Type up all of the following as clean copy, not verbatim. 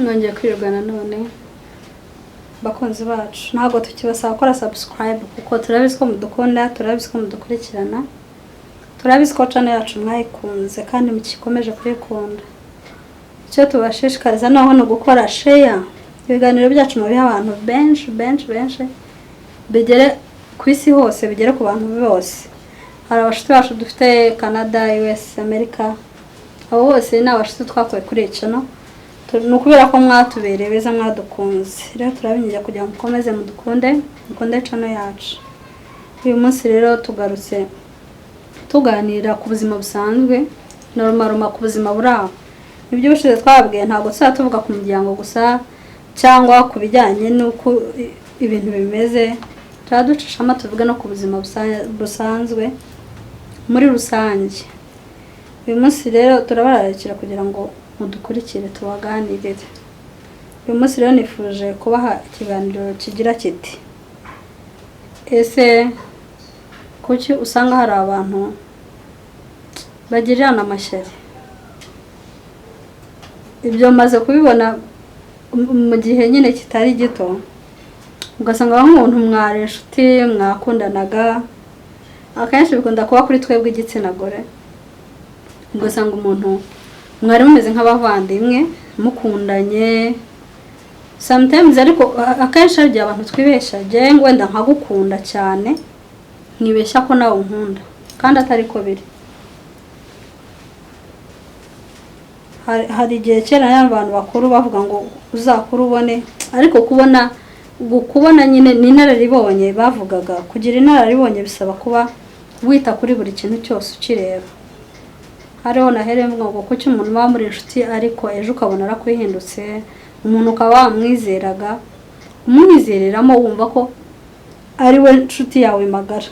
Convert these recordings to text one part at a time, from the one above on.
Mwongeye kwirirwa nanone, bakunzi bacu. Ntabwo tukibasaba gukora subscribe kuko turabizi ko mudukunda, turabizi ko mudukurikirana, turabizi ko channel yacu mwayikunze kandi mukikomeje kuyikunda. Icyo tubashishikariza noneho ni ugukora share, ibiganiro byacu mubihe abantu benshi benshi benshi, bigere ku isi hose, bigere ku bantu bose. Hari abashuti bacu dufite Canada, US, America, abo bose ni abashuti twakuye kuri iyi channel. Ni ukubera ko mwatubereye beza, mwadukunze. Rero turabinginga kugira ngo mukomeze mudukunde, mukunde channel yacu. Uyu munsi rero tugarutse tuganira ku buzima busanzwe, normal, ku buzima buri aho. Nibyo ubushize twababwiye, ntabwo tuzaba tuvuga ku muryango gusa cyangwa ku bijyanye n'uko ibintu bimeze, tuba ducishamo tuvuge no ku buzima busanzwe muri rusange. Uyu munsi rero turabararikira kugira ngo mudukurikire, tubaganirire. Uyu munsi rero nifuje kubaha ikiganiro kigira kiti: "Ese kuki usanga hari abantu bagirirana amashyari?" Ibyo maze kubibona mu gihe nyine kitari gito, ugasanga nk'umuntu mwari inshuti, mwakundanaga, akenshi bikunda kuba kuri twebwe igitsina gore, ugasanga umuntu mwari mumeze nk'abavandimwe, mukundanye sometimes, ariko akenshi hari igihe abantu twibeshya. Njyewe wenda nkagukunda cyane, nkibeshya ko nawe unkunda kandi atari ko biri. Hari igihe kera abantu bakuru bavuga ngo uzakure ubone, ariko kubona kubona nyine ni inararibonye. Bavugaga kugira inararibonye bisaba kuba wita kuri buri kintu cyose ukireba. Hariho nahereye mvuga ngo kuki umuntu muba muri inshuti ariko ejo ukabona arakwihindutse, umuntu ukaba wamwizeraga, umwizereramo, wumva ko ari we nshuti yawe magara.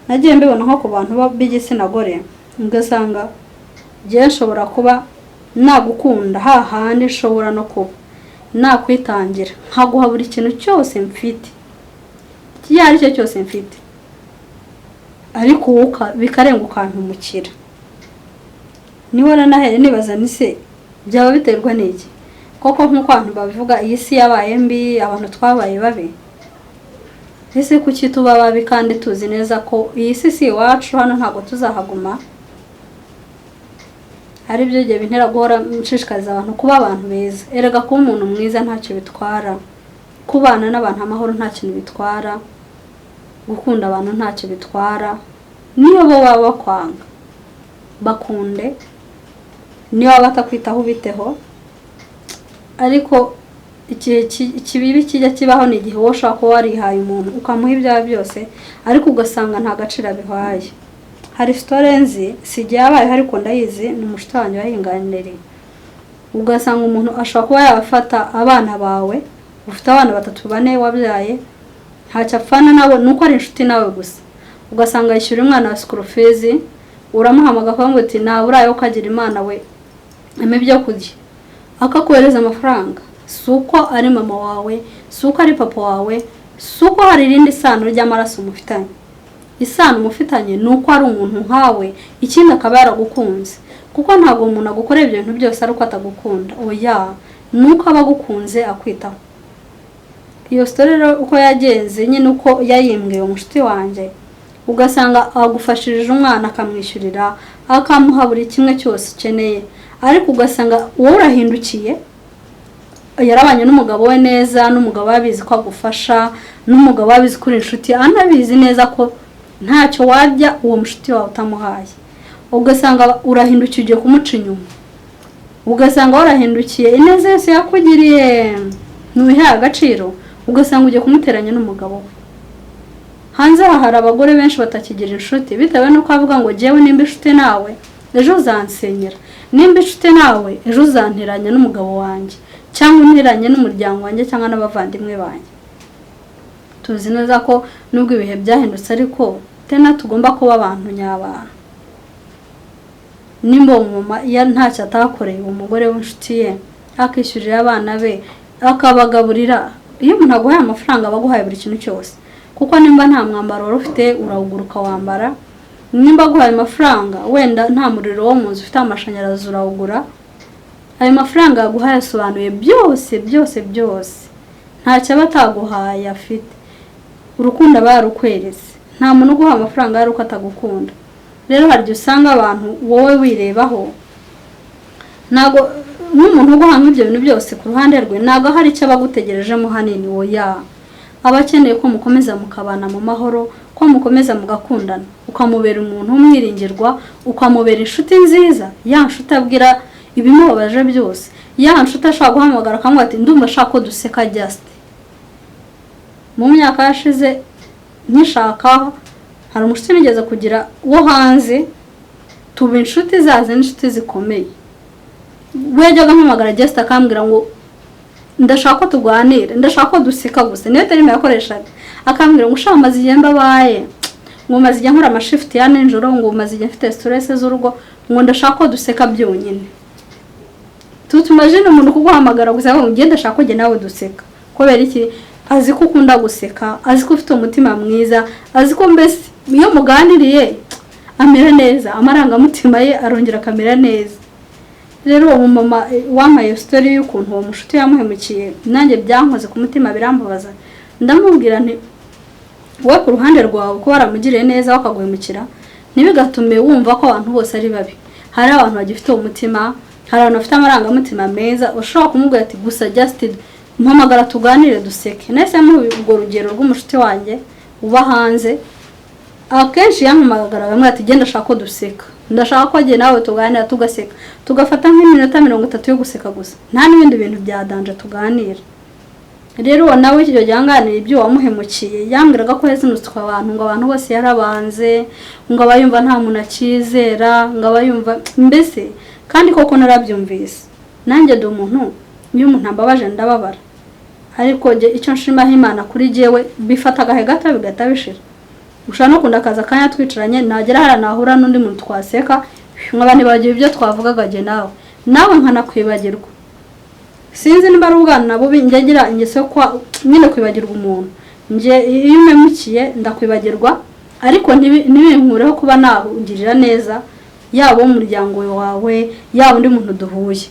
Nagiye mbibona nko ku bantu b'igitsina gore, ugasanga njyewe nshobora kuba nagukunda hahandi nshobora no kuba nakwitangira, nkaguha buri kintu cyose mfite, icyo ari cyo cyose mfite, ariko wowe bikarenga ukampemukira. Niho nahere nibaza ni se byaba biterwa n'iki koko? Nk'uko abantu babivuga, iyi si yabaye mbi, abantu twabaye babi. Ese kuki tuba babi kandi tuzi neza ko iyi si si iwacu, hano ntabwo tuzahaguma? Ari byo gihe bintera guhora nshishikariza abantu kuba abantu beza. Erega kuba umuntu mwiza ntacyo bitwara, kubana n'abantu amahoro nta kintu bitwara, gukunda abantu ntacyo bitwara. Niyo bo baba bakwanga, bakunde, niyo baba batakwitaho, ubiteho. Ariko igihe kibi kijya kibaho ni igihe wowe ushobora kuba warihaye umuntu, ukamuha ibyawe byose, ariko ugasanga nta gaciro abihaye. Hari story nzi, si igihe yabayeho ariko ndayizi, ni umushuti wanjye wayinganiriye. Ugasanga umuntu ashobora kuba yafata abana bawe, ufite abana batatu, bane wabyaye, ntacyo apfana nabo, ni uko ari inshuti nawe gusa. Ugasanga yishyura umwana wa school fees, uramuhamagara ukamubwira uti: "Naburaye ukagira Imana we, ampa ibyo kurya," akakohereza amafaranga. Si uko ari mama wawe, si uko ari papa wawe, si uko hari irindi sano ry'amaraso mufitanye. Isano mufitanye ni uko ari umuntu nkawe, ikindi akaba yaragukunze, kuko ntabwo umuntu agukorera ibyo bintu byose ari uko atagukunda. Oya, ni uko aba agukunze, akwitaho. Iyo story rero uko yagenze nyine, uko yayimbwiye umushuti wanjye, ugasanga agufashirije umwana, akamwishyurira, akamuha buri kimwe cyose ukeneye, ariko ugasanga wowe urahindukiye. Yarabanye n'umugabo we neza, n'umugabo we abizi ko agufasha, n'umugabo we abizi ko uri inshuti, anabizi neza ko ntacyo warya uwo mushuti wawe utamuhaye. Ugasanga urahindukiye, ugiye kumuca inyuma. Ugasanga warahindukiye, ineza yose yakugiriye ntubihaye agaciro, ugasanga ugiye kumuteranya n'umugabo we. Hanze aha hari abagore benshi batakigira inshuti, bitewe n'uko avuga ngo: "Jyewe nimba inshuti nawe, ejo uzansenyera; nimba inshuti nawe, ejo uzanteranya n'umugabo wanjye, cyangwa unteranye n'umuryango wanjye, cyangwa n'abavandimwe banjye." Tuzi neza ko nubwo ibihe byahindutse, ariko tena tugomba kuba abantu nyabantu. Nimba uwo mama iyo ntacyo atakoreye uwo mugore w'inshuti ye, akishyurira abana be, akabagaburira, iyo umuntu aguhaye amafaranga aba aguhaye buri kintu cyose, kuko nimba nta mwambaro wari ufite, urawugura ukawambara. Nimba aguhaye amafaranga, wenda nta muriro wo mu nzu ufite, amashanyarazi, urawugura. Ayo mafaranga yaguhaye asobanuye byose byose byose. Ntacyo aba ataguhaye afite. Urukundo aba yarukweretse. Nta muntu uguha amafaranga ari uko atagukunda. Rero hari igihe usanga abantu wowe wirebaho, ntabwo nk'umuntu uguha nk'ibyo bintu byose ku ruhande rwe, ntabwo hari icyo aba agutegerejemo hanini. Oya, aba akeneye ko mukomeza mukabana mu mahoro, ko mukomeza mugakundana, ukamubera umuntu umwiringirwa, ukamubera inshuti nziza, ya nshuti abwira ibimubabaje byose, ya nshuti ashobora guhamagara akamubwira ati: "Ndumva ashaka ko duseka just." Mu myaka yashize nkishaka, hari umushuti nigeze kugira wo hanze, tuba inshuti zaze n'inshuti zikomeye. We yajyaga ampamagara just akambwira ngo: "Ndashaka ko tuganira, ndashaka ko duseka gusa." Niyo terime yakoreshaga. Akambwira ngo: "Ushaka, maze igihe mbabaye," ngo, "maze igihe nkora amashifuti ya nijoro," ngo, "maze igihe mfite stress z'urugo," ngo, "ndashaka ko duseka byonyine." Tutumajine umuntu kuguhamagara gusa ngo: "Ugende, ndashaka ko njye nawe duseka." Kubera iki? Azi ko ukunda guseka, azi ko ufite umutima mwiza, azi ko mbese iyo muganiriye amera neza, amarangamutima ye arongera akamera neza. Rero uwo mumama wampaye story y'ukuntu uwo mushuti yamuhemukiye, nanjye byankoze ku mutima, birambabaza. Ndamubwira nti: "Wowe ku ruhande rwawe, kuba waramugiriye neza bakaguhemukira, ntibigatume wumva ko abantu bose ari babi. Hari abantu bagifite uwo mutima, hari abantu bafite amarangamutima meza, ushobora kumubwira ati: 'Gusa just mpamagara tuganire, duseke.'" Nahise muha urwo rugero rw'umushuti wanjye uba hanze. Akenshi yampamagara bamwe ati: "Genda, ndashaka ko duseka, ndashaka ko njye nawe tuganira, tugaseka, tugafata nk'iminota 30 yo guseka gusa, nta n'ibindi bintu bya danger tuganira." Rero uwo nawe icyo gihe anganira ibyo wamuhemukiye, yambwiraga ko yazinutswe abantu, ngo abantu bose yarabanze, ngo aba yumva nta muntu akizera, ngo aba yumva mbese. Kandi koko narabyumvise. Nanjye ndi umuntu, iyo umuntu ambabaje ndababara, ariko njye icyo nshimaho Imana kuri jyewe, bifata agahe gato bigahita bishira. Ushobora no kundakaza akanya twicaranye, nagera hariya nahura n'undi muntu twaseka, nkaba nibagiwe ibyo twavugaga jye nawe, nawe nkanakwibagirwa. Sinzi niba ari ubwana bubi, njya ngira ingeso yo kwa nyine kwibagirwa umuntu. Njye iyo umpemukiye ndakwibagirwa, ariko ntibinkureho kuba nakugirira neza, yaba uwo mu muryango wawe, yaba undi muntu duhuye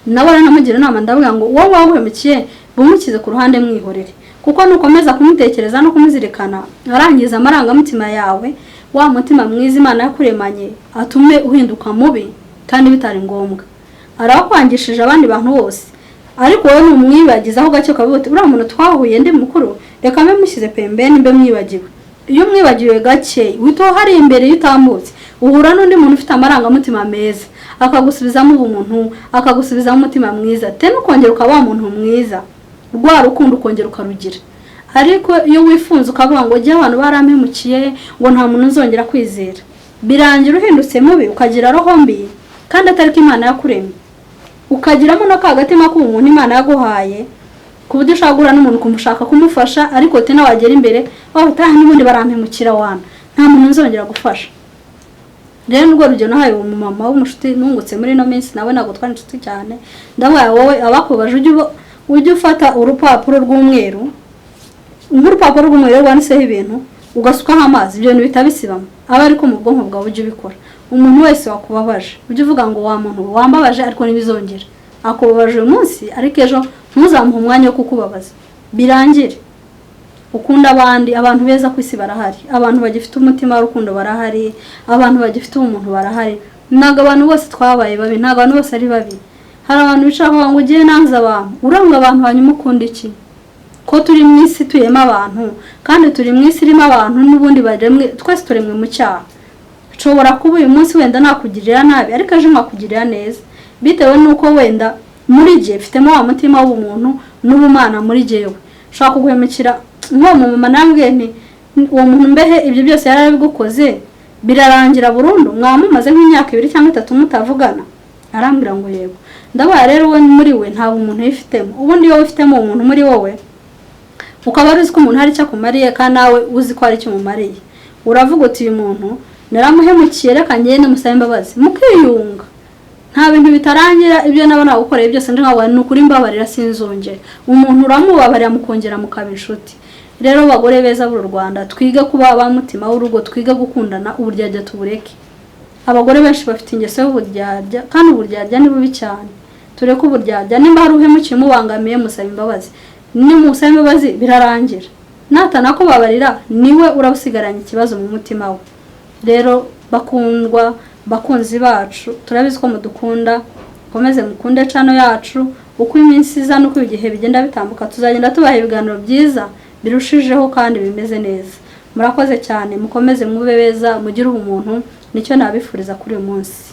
nawe. Namugira inama, ndavuga ngo: "Wowe waguhemukiye, bumukize ku ruhande, mwihorere, kuko nukomeza kumutekereza no kumuzirikana, arangiza amarangamutima yawe, wa mutima mwiza Imana yakuremanye, atume uhinduka mubi kandi bitari ngombwa. Arakwangishije abandi bantu bose, ariko wowe numwibagizaho gake, ukavuga uti: 'Uriya muntu twahuye ndi mukuru, reka mbe mushyize pembeni, mbe mwibagiwe.' Iyo umwibagiwe gake, uhita hari imbere, iyo utambutse uhura n'undi muntu ufite amarangamutima meza, akagusubizamo ubumuntu, akagusubizamo umutima mwiza, tena ukongera ukaba wa muntu mwiza, rwa rukundo ukongera ukarugira. Ariko iyo wifunze ukavuga ngo: 'Jye abantu barampemukiye,' ngo, 'nta muntu nzongera kwizera,' birangira uhindutse mubi, ukagira roho mbi kandi atari ko Imana yakuremye, ukagiramo na ka gatima k'umuntu Imana yaguhaye, ku buryo ushobora guhura n'umuntu kumushaka kumufasha, ariko tena wagera imbere waba utaha: 'N'ubundi barampemukira wana, nta muntu nzongera gufasha.'" Rero nurwo rugero nahaye uwo mumama w'umushuti nungutse muri ino minsi. Nawe ntabwo twari inshuti cyane. Ndavuga: "Wowe abakubaje, ujye ufata urupapuro rw'umweru, nk'urupapuro rw'umweru rwanditseho ibintu, ugasukaho amazi, ibyo bintu bihita bisibamo. Aba ariko mu bwonko bwawe ujye ubikora. Umuntu wese wakubabaje, ujye uvuga ngo: 'Wa muntu wambabaje, ariko ntibizongera.' Akubabaje uyu munsi, ariko ejo ntuzamuhe umwanya wo kukubabaza, birangire." Ukunda abandi. Abantu beza ku isi barahari, abantu bagifite umutima w'urukundo barahari, abantu bagifite ubumuntu barahari. Ntabwo abantu bose twabaye babi, ntabwo abantu bose ari babi. Hari abantu bicara bavuga ngo: "Ugiye nanze abantu." Uranga abantu hanyuma ukunda iki, ko turi mu isi ituyemo abantu, kandi turi mu isi irimo abantu n'ubundi baremwe, twese turemwe mu cyaha? Nshobora kuba uyu munsi wenda nakugirira nabi, ariko ejo nkakugirira neza, bitewe n'uko wenda muri jye mfitemo wa mutima w'ubumuntu n'ubumana muri jyewe. Nshobora kuguhemukira. Nk'uwo mumama nambwiye nti: "Uwo muntu mbehe ibyo byose yarabigukoze, birarangira burundu, mwaba mumaze nk'imyaka 2 cyangwa 3 mutavugana?" Arambwira ngo: "Yego." Ndabaye rero we muri we nta bumuntu yifitemo. Ubundi iyo wifitemo umuntu muri wowe, ukaba wari uzi ko umuntu hari icyo akumariye, kandi nawe uzi ko hari icyo umumariye, uravuga uti: "Uyu muntu naramuhemukiye, reka ngende musabe imbabazi," mukiyunga. Nta bintu bitarangira. "Ibyo naba nagukoreye byose, ndi nkawe, ni ukuri mbabarira, sinzongera." Umuntu uramubabarira, mukongera mukaba inshuti. Rero bagore beza b'uru Rwanda, twige kuba ba mutima w'urugo, twige gukundana, uburyarya tubureke. Abagore benshi bafite ingeso y'uburyarya, kandi uburyarya ni bubi cyane. Tureke uburyarya. Nimba hari uhemukiye, umubangamiye, musaba imbabazi. Nimusaba imbabazi birarangira. Natanakubabarira, niwe uraba usigaranye ikibazo mu mutima we. Rero bakundwa, bakunzi bacu, turabizi ko mudukunda. Mukomeze mukunde channel yacu. Uko iminsi iza n'uko ibihe bigenda bitambuka, tuzagenda tubaha ibiganiro byiza birushijeho kandi bimeze neza. Murakoze cyane, mukomeze mube beza, mugire ubumuntu. Nicyo nabifuriza kuri uyu munsi.